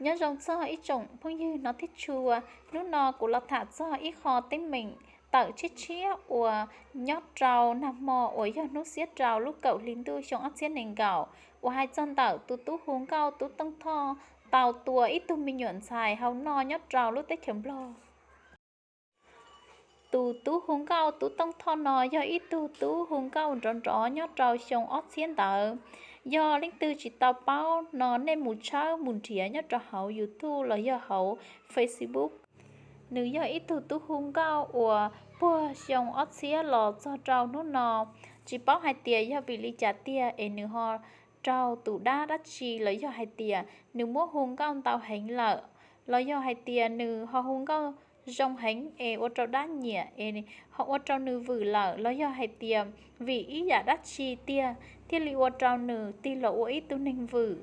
Nyob zoo txog ib tsoom phooj ywg no thiab tshua, hnub no kuv los tham txog ib qho teeb meem tawm tshiab tshiab uas nyob rau nag hmo uas yog hnub xiab rau lub kaum hli ntuj xyoo ob txhiab nees nkaum, uas hais txog ntawm tus tub hu nkauj Tub Tooj Thoj tau tua ib tug me nyuam ntxhais hau noj nyob rau lub teb chaws Nplog. Tus tub hu nkauj Tub Tooj Thoj no yog ib tug tub hu nkauj nrov nrov nyob rau xyoo ob txhiab ntawd. Yog leej twg tsis tau paub no nej mus tshawb mus nrhiav nyob rau hauv YouTube los yog hauv Facebook. Nws yog ib tug tub hu nkauj uas puag xyoo ob txhiab los txog rau hnub no, tsis paub hais tias yog vim li cas tiag es nws ho raug tus dab dab tsi los yog hais tias nws muab hu nkauj ntau heev lawm, los yog hais tias nws ho hu nkauj zoo heev es ua rau dab nyiam es ho ua rau nws vwm lawm, los yog hais tias vim ib yam dab tsi tiag thiaj li ua rau nws tig los ua ib tug neeg vwm,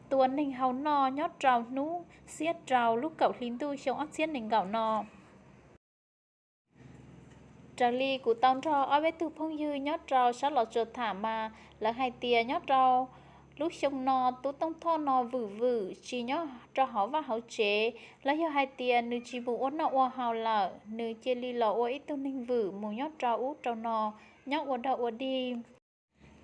tua neeg hau noj nyob rau hnub xiab rau lub kaum hli ntuj xyoo ob txhiab nees nkaum no. Raws li kuv tau nrog ob peb tug phooj ywg nyob rau sab Los Tsuas tham mas lawv hais tias nyob rau lub xyoo no Tub Tooj Thoj no vwm vwm tsis nyob rau hauv vaj hauv tsev, los yog hais tias nws tsis mus ua noj ua haus lawm, nws cia li los ua ib tug neeg vwm mus nyob rau ub rau no, nyob ua dog ua dig.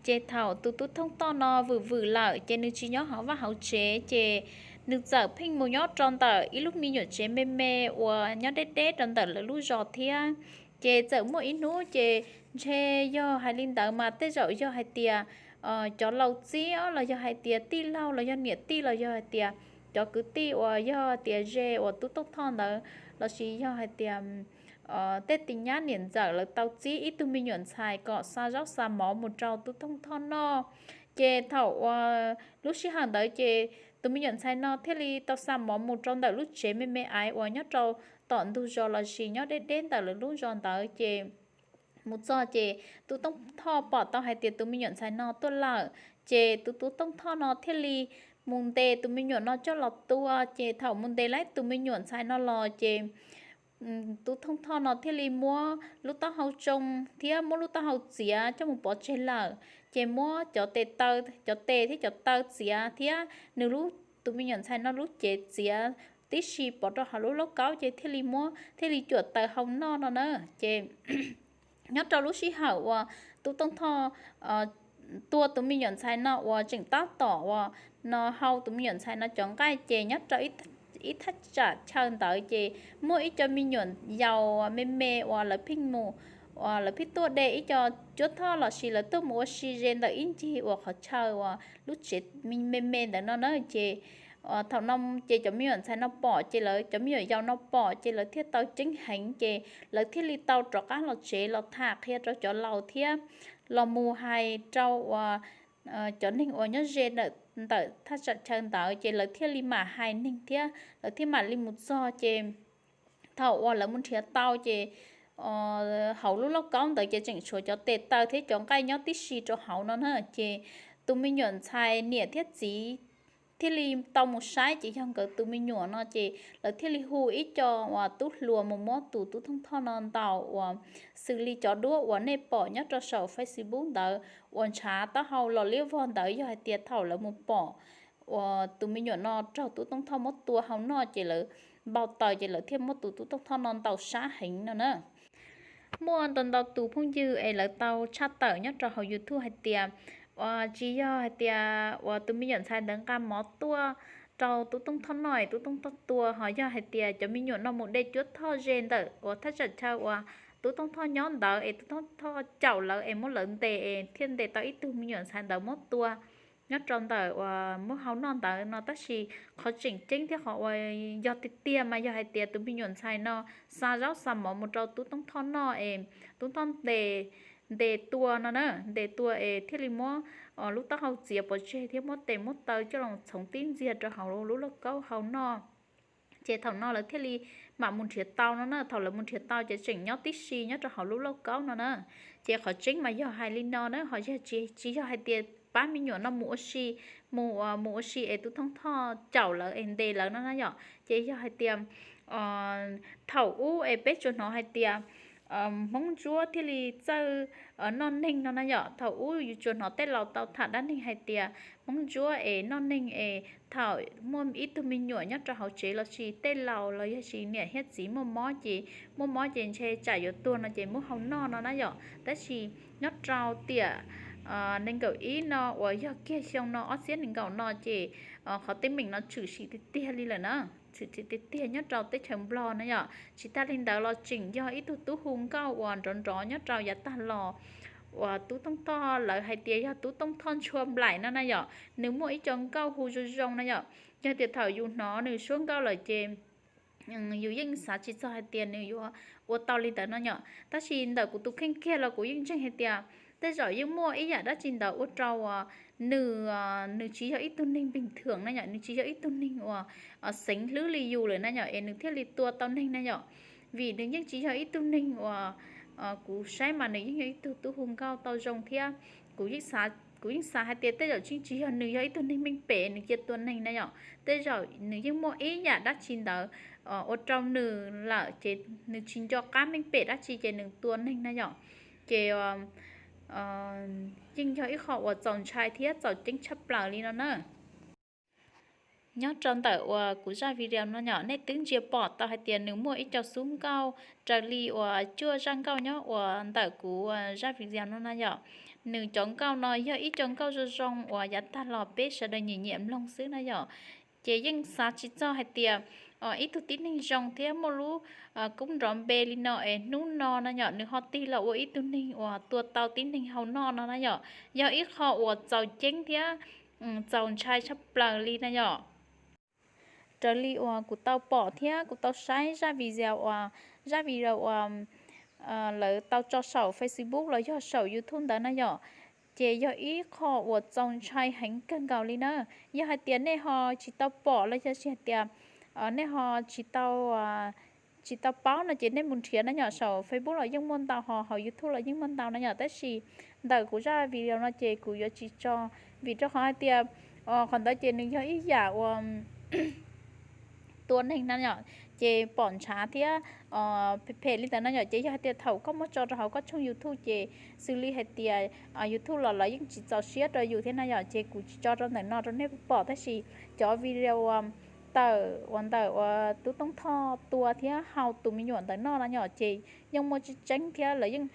Ces thaum tus Tub Tooj Thoj no vwm vwm lawm ces nws tsis nyob hauv vaj hauv tsev ces nws txawm pheej mus nyob rau ntawm ib lub me nyuam tsev me me uas nyob deb deb rau ntawm lawv lub zos thiab. Ces txawm muaj ib hnub ces ntshe yog hais li ntawd mas tej zaum yog hais tias cov laus txib los yog hais tias tij laug los yog niam tij los yog hais tias cov kwv tij uas yog tias ze uas Tub Tooj Thoj ntawd lossis yog hais tias tej tis nyab niam ntxawm lawv tau txib ib tug me nyuam ntxhais kom xa zaub xa mov mus rau Tub Tooj Thoj noj. Ces thaum uas lub sij hawm ntawd ces tus me nyuam ntxhais no thiaj li tau xa mov mus rau ntawm lub tsev me me aiv uas nyob rau tom ntug zos lossis nyob deb deb ntawm lawv lub zos ntawd ces mus txog ces Tub Tooj Thoj pom tau hais tias tus me nyuam ntxhais no tuaj lawm, ces tus Tub Tooj Thoj no thiaj li mus ntes tus me nyuam no coj los tua. Ces thaum mus ntes laib tus me nyuam ntxhais no los ces Tub Tooj Thoj no thiaj li muab lub taub hau tsoo thiab muab lub taub hau txiav coj mus pov tseg lawm, ces muab cov tes taw, cov tes thiab cov taw txiav thiab nws lub, tus me nyuam ntxhais no lub cev txiav tib si pov rau hauv lub lauj kaub ces thiaj li muab thiaj li cuam taws hau noj no na. Ces nyob rau lub sij hawm uas Tub Tooj Thoj tua tus me nyuam ntxhais no uas tseem tab tom uas no hau tus me nyuam ntxhais no cov nqaij ces nyob rau ib thaj tsam chaw ntawd ces muaj ib co me nyuam yaus me me uas lawv pheej mus, uas lawv pheej tuaj de ib co cuab thoj lossis lawv tuaj mus ua si ze ntawm ib ncig uas qhov chaw uas lub tsev me me ntawd no na. Ces thaum no ces cov me nyuam ntxhais no pom ces lawv, cov me nyuam yaus no pom ces lawv thiaj tau ceeb heev ces lawv thiaj li tau rov qab los tsev los tham qhia rau cov laus thiab los mus hais rau uas cov neeg uas nyob ze ntawm thaj tsam chaw ntawd ces lawv thiaj li mam hais neeg thiab lawv thiaj mam li mus txog ces thaum uas lawv mus nrhiav tau ces hauv lub lauj kaub ntawd ces tseem tshuav cov tes taw thiab cov nqaij nyob tib si rau hauv no na. Ces tus me nyuam ntxhais niam thiab txiv thiaj li tau mus saib ces yog nkawd tus me nyuam no ces lawv thiaj li hu ib co uas tub hluas mus muab tus Tub Tooj Thoj no ntaus uas xws li cov duab uas nej pom nyob rau saum Facebook ntawd uas ntshav taub hau los liab vog ntawd yog hais tias thaum lawv mus pom uas tus me nyuam no raug Tub Tooj Thoj muab tua hau noj ces lawv npau taws ces lawv thiaj muab tus Tub Tooj Thoj no ntaus sab heev no na. Muaj ntau ntau tus phooj ywg es lawv tau tshaj tawm nyob rau hauv YouTube hais tias uas tsis yog hais tias uas tus me nyuam ntxhais ntawd nqa mov tuaj rau Tub Tooj Thoj noj es Tub Tooj Thoj tua, ho yog hais tias cov me nyuam no mus de cuab thoj ze ntawm uas thaj tsam chaw uas Tub Tooj Thoj nyob ntawd es Tub Tooj Thoj caum lawv es muab lawv ntes es thiaj ntes tau ib tug me nyuam ntxhais ntawd muab tua nyob rau ntawm uas muab hau noj ntawd no. Tab sis qhov tseem ceeb thiab qhov uas yog tiag tiag mas yog hais tias tus me nyuam ntxhais no xa zaub xa mov mus rau Tub Tooj Thoj noj es Tub Tooj Thoj ntes tua no na, ntes tua es thiaj li muab lub taub hau txiav pov tseg thiab muab tes muab taw coj los txhoov tib ntxiag rau hauv lub lauj kaub hau noj. Ces thaum no lawv thiaj li mam mus nrhiav tau no na. Thaum lawv mus nrhiav tau ces tseem nyob tib si nyob rau hauv lub lauj kaub no na. Ces qhov tseeb mas yog hais li no na, ho yog tsis, tsis yog hais tias pab me nyuam no mus ua si, mus, mus ua si es Tub Tooj Thoj caum lawv es ntes lawv no na yom. Ces yog hais tias thaum ub es peb tsuas hnov hais tias Hmoob Ntsuab thiaj li txawj noj neeg no na yom. Thaum ub yus tsuas hnov tej laus tau tham dab neeg hais tias Hmoob Ntsuab es noj neeg es thaum muaj ib tug me nyuam nyob rau hauv tsev los sis tej laus los yog sis niam thiab txiv muaj mob ces, muaj mob ces ntshe tsam yuav tuag no ces muab hau noj no na yom. Tab sis nyob rau tiam nees nkaum ib no uas yog kiag xyoo no ob txhiab nees nkaum no ces qhov teeb meem no tshwm sim tiag tiag li lawm na, tshwm sim tiag tiag nyob rau teb chaws Nplog na yom. Tsis tas li ntawd los tseem yog ib tug tub hu nkauj uas nrov nrov nyob rau yav tag los uas Tub Tooj Thoj, lawv hais tias yog Tub Tooj Thoj Ntshua Nplaim no na yom. Nws muaj ib co nkauj hu zoo zoo na yom. Yog tias thaum yus hnov nws suab nkauj lawm ces yus yeej xav tsis txog hais tias nws yuav ua tau li ntawd no yom. Tab sis ntawm kuv tus kheej kiag los kuv yeej ntseeg hais tias tej zaum yeej muaj ib yam dab tsi ntawd ua rau uas nws, nws tsis yog ib tug neeg pes thwm na yom, nws tsis yog ib tug neeg uas xeev hlwb li yus lawm na yom, es nws thiaj li tua tau neeg na yom. Vim nws yeej tsis yog ib tug neeg uas, kuv saib mas nws yeej yog ib tug tub hu nkauj tau zoo thiab. Kuv yeej xav hais tias tej zaum tsis, tsis yog nws yog ib tug neeg meej pem nws cia tua neeg na yom, tej zaum nws yeej muaj ib yam dab tsi ntawd ua rau nws lawm ces nws tsis nco qab meej pem dab tsi ces nws tua neeg na yom. Ces yeej yog ib qho uas txaus ntshai thiab txaus ceeb tshaj plaws li no na. Nyob rau ntawm uas kuv zaj video no yom, nej twb ntsia pom tau hais tias nws muaj ib co xub nkauj raws li uas cuaj zaj nkauj nyob uas ntawm kuv zaj video no na yom. Nws cov nkauj no yog ib co nkauj zoo zoo uas yav tag los peb sawv daws nyiam nyiam mloog xwb na yom. Ces yeej xav tsis txog hais tias ib tug tib neeg zoo thiab muaj lub koob nrov npe li no es hnub no na yom nws ho tig los ua ib tug neeg uas tua tau tib neeg hau noj no na yom. Yog ib qho uas txaus ceeb thiab txaus ntshai tshaj plaws li na yom. Raws li uas kuv tau pom thiab kuv tau saib zaj video uas, zaj video uas lawv tau tso saum Facebook los yog saum YouTube ntawd na yom, ces yog ib qho uas txaus ntshai heev kawg nkaus li na. Yog hais tias nej ho tsis tau pom los yog hais tias nej ho tsis tau tsis tau paub no ces nej mus nrhiav na yom, saum Facebook los yeej muaj ntau, ho hauv YouTube los yeej muaj ntau na yom. Tab sis ntawm kuv zaj video no ces kuv yuav tsis tso, vim rau qhov hais tias qhov ntawd ces nws yog ib yam uas tua neeg na yom, ces pom ntshav thiab phem phem li ntawd na yom. Ces yog hais tias thaum koj muab tso rau hauv koj tshooj YouTube ces xws li hais tias YouTube los lawv yeej tsis txaus siab rau yus thiab na yom, ces kuv tsis tso rau ntawm no rau nej pom. Tab sis cov video uas tawm uas ntawm uas Tub Tooj Thoj tua thiab hau tus me nyuam ntawm no na yom, ces yeej muaj tseeb tseeb thiab lawv yeej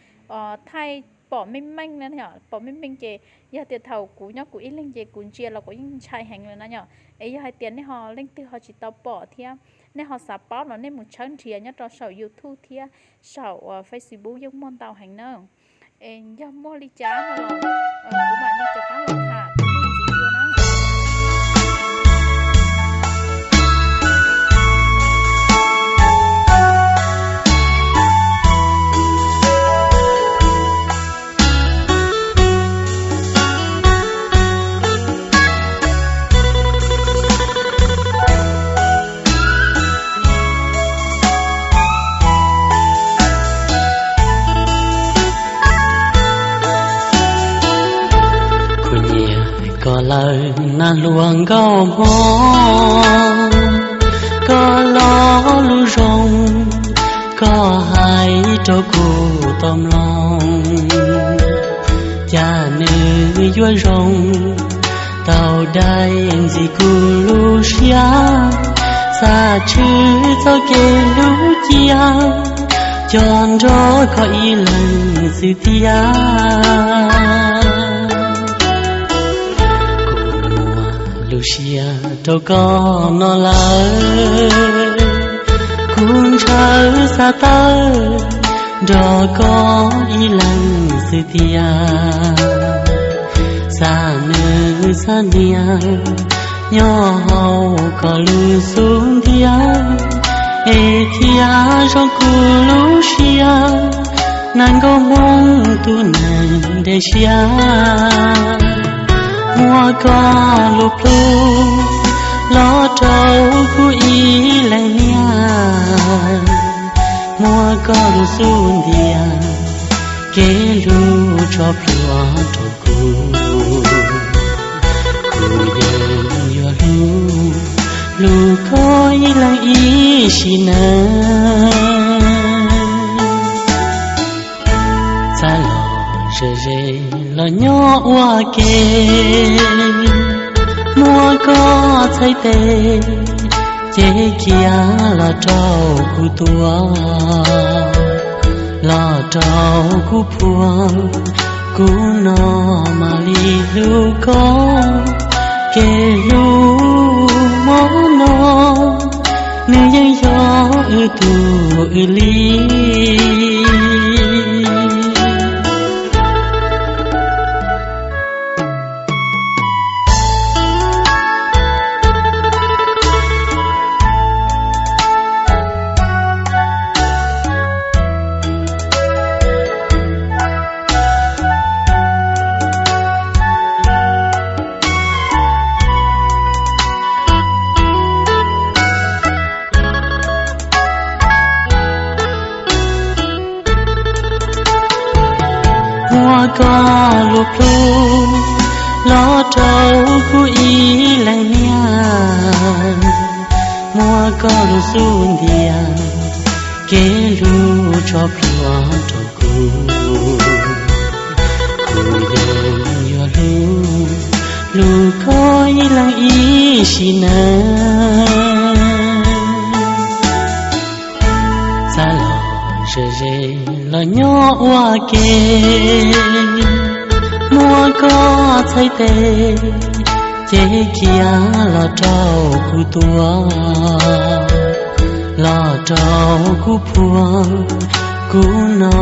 thaij pom meej meej na yom, pom meej meej ces yog tias thaum kuv nyob kuv ib leeg ces kuv ntsia los kuv yeej ntshai heev lawm na yom. Es yog hais tias nej ho leej twg ho tsis tau pom thiab nej ho xav paub los nej mus tshawb nrhiav nyob rau saum YouTube thiab saum uas Facebook yeej muaj ntau heev na. Es yog muaj li cas no los kuv mam li rov qab los tham ntxiv dua na. Kuv nyiam koj lawm na hluas nkauj hmoob, koj lo lus zoo koj hais rau kuv tau mloog. Cas nws yuav zoo tau dai ntxiv kuv lub siab, xav tshwm txoj kev hlub cia, coj nrog koj ib leeg xwb thiab. Kuv muaj lub siab rau koj no lawm, kuv ntshaw xav tawm nrog koj ib leeg xwb thiab. Xav neej xav niam nyob hauv koj lub xub ntiag, es thiaj zoo kuv lub siab, nas nkauj hmoob tus neeg dej siab. Muab koj lub plhu los rau kuv ib leeg niam, muab koj lub xub ntiag kev hlub tso plhuav rau kuv. Kuv yeej yuav hlub, hlub koj ib leeg ib sim neej. Nyob ua ke, muab koj txhais tes, ces khiav los rau kuv tua, los rau kuv phua, kuv no mam li hlub koj. Kev hlub mob no, nws yeej yog wb tug wb li. Muab koj lub plhu los rau kuv ib leeg niam, muab koj lub xub ntiag kev hlub tso plhuav rau kuv. Kuv yeej yuav hlub, hlub koj ib leeg ib sim neej. Txav los ze ze los nyob ua ke, muab koj txhais tes, ces khiav los rau kuv tua, los rau kuv phua, kuv no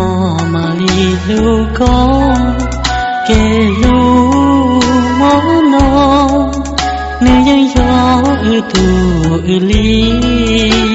mam li hlub koj. Kev hlub mob no, nws yeej yog wb tug wb li.